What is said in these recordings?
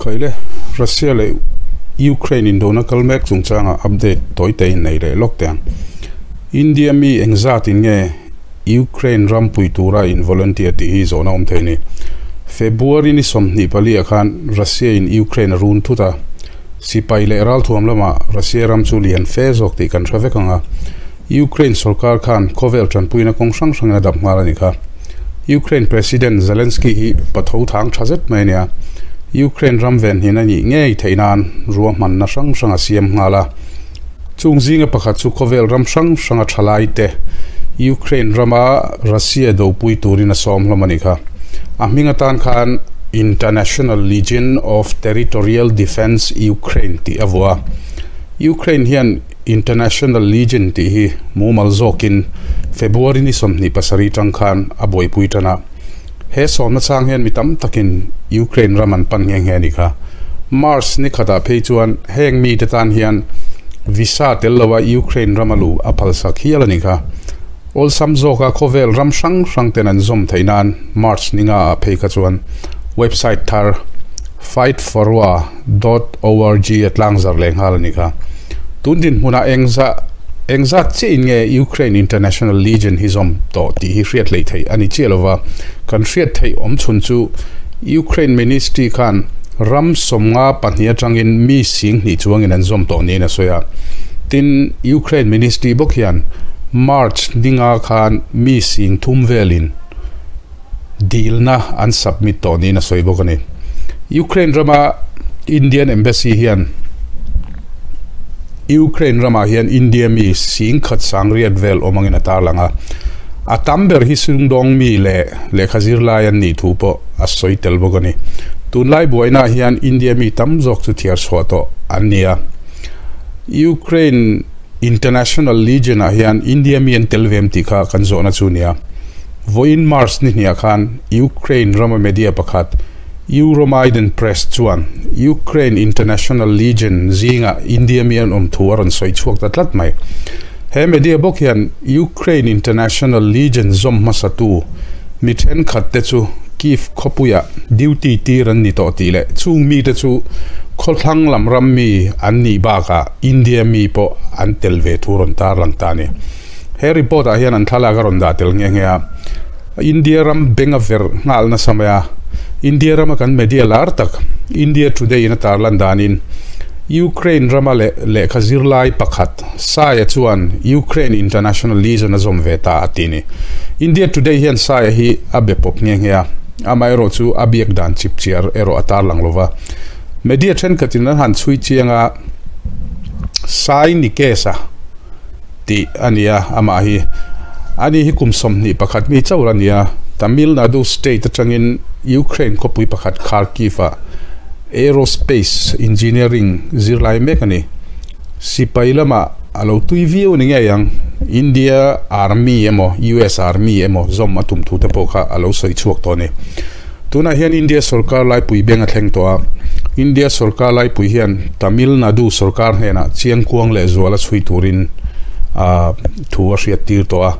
Khaile, Russia leh Ukraine indona kal mek chungchanga update tawi te in nei leh lawk teh ang. India mi engzat in nge Ukraine ram pui tura in volunteer tih hi zawhna awm thei a ni. February ni 24 ah khan Russia in Ukraine a run thut a, sipai leh ralthuam lamah Russia ram chu lian fe zawk tih kan hre vek ang a, Ukraine sorkar khan khawvel tanpuina kawng hrang hrangin a dap nghal a ni kha. Ukraine President Zelensky hi patho thang tha zet mai a nia. Ukraine ram venhin a nih ngei theih nan ruahmanna hrang hrang a siam nghal a. Chung zinga pakhat chu khawvel ram hrang hranga thalai te Ukraine rama Russia dopui turin a sawm hlawm a ni kha. A hming atan khan International Legion of Territorial Defence Ukraine tih a vuah a. Ukraine hian International Legion tih hi mumal zawkin February ni 27 tang khan a buaipui tan a. He sawmna chang hian mi tam takin Ukraine ram an pan nghe nghe a ni kha. March ni khatah phei chuan heng mite tan hian visa tel loa Ukraine rama luh a phalsak hial a ni kha. Awlsam zawka khawvel ram hrang hrang ten an zawm theih nan March ni nga ah phei kha chuan website thar fightforwa dot org a tlangzar leh nghal a ni kha. Tun dinhmunah engzah engzat chiah in nge Ukraine International Legion hi zawm tawh tih hi hriat hleih theih a ni chiah lova, kan hriat theih awm chhun chu Ukraine Ministry khan ram 52 atangin mi 20,000 chuangin an zawm tawh niin a sawi a. Tin, Ukraine Ministry bawk hian March ninga khan mi 30,000 velin dilna an submit tawh niin a sawi bawk a ni. Ukraine rama Indian Embassy hian Ukraine ramah hian India mi 1800 vel awm angin a tarlang a, a tam ber hi sungdawng mi leh lehkha zirlai an nih thu pawh a sawi tel bawk a ni. Tunlai buainaah hian India mi tam zawk chu thiar chhuah tawh an ni a. Ukraine International Legion ah hian India mi an tel ve em tih kha kan zawhna chu nia. Vawiin March ni hniah khan Ukraine rama media pakhat Euromaidan Press chuan Ukraine International Legion zinga India mi an awm thu a rawn sawi chhuak ta tlat mai. He media bawk hian Ukraine International Legion zawm hmasatu mi thenkhat te chu Kyiv khawpuiah duty tir an ni tawh tih leh chung mite chu khawthlang lam ram mi an nih bakah India mi pawh an tel ve thu rawn tarlang ta a ni. He report ah hian an thlalak a rawn dah tel nghe nghe a, India ram beng a verh nghal nasa mai a, India rama kan media lar tak India Today in a tarlan danin Ukraine rama leh lehkha zirlai pakhat Saia chuan Ukraine International Legion a zawm ve ta a ti ni. India Today hian Saia hi a be pawp nghe nghe a, amaherawh chu a biak dan chip chiar erawh a tarlang lova. Media thenkhatin an han chhui chiang a, Sai Nikesa tih a ni a, amah hi ani hi kum 21 mi chauh a ni a, Tamil Nadu state atangin Ukraine khawpui pakhat Kharkiv ah Aerospace Engineering zirlai mek a ni. Sipai lamah a lo tui viau a ni ngei ang, India Army emaw US Army emaw zawm a tum thu te pawh kha a lo sawi chhuak tawh a ni. Tunah hian India sorkar laipui beng a thleng tawh a, India sorkar laipui hian Tamil Nadu sorkar hnenah chiangkuang leh zuala chhui turin thu a hriat tir tawh a.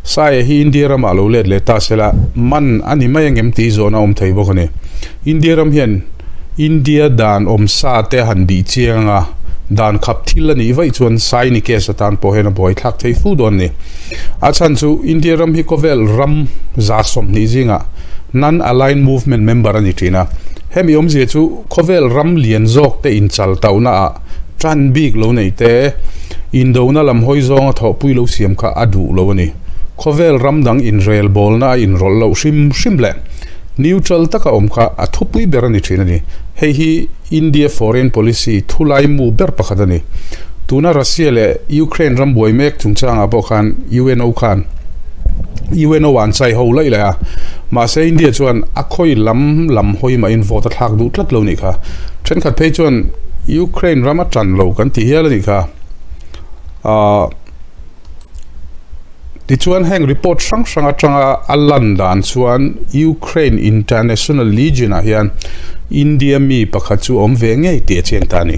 Saia hi India ramah a lo let leh ta sela man a ni mai angem tih zawhna a awm thei bawk a ni. India ram hian India dan awm sa te han bih chiang a, dan khap thil a nih vaih chuan Sai ni case atan pawh hian a buai thlak thei fu dawn a ni. A chhan chu India ram hi khawvel ram 20 zingah Non-Aligned Movement member a ni thin a. Hemi awmzia chu khawvel ram lian zawk te inchal tauhna ah tan bik lo nei te, indona lam hawi zawnga thawhpui lo siam kha a duh lo a ni. Khawvel ram dang inrelbawlna a inrawlh loh hrim hrim leh neutral taka awm kha a thupui ber a ni thin a ni. Hei hi India foreign policy thulai mu ber pakhat a ni. Tuna Russia leh Ukraine ram buai mek chungchangah pawh khan UNO khan UNO an chai ho laih leh a, mahse India chuan a khawi lam lam hawi mahin vote a thlak duh tlat lo nih kha. Thenkhat phei chuan Ukraine ram a tan lo kan ti hial a nih kha. Ahh Tichuan heng report hrang hrang atanga a lan dan chuan Ukraine International Legion ah hian India mi pakhat chu awm ve ngei tih a chiang ta a ni.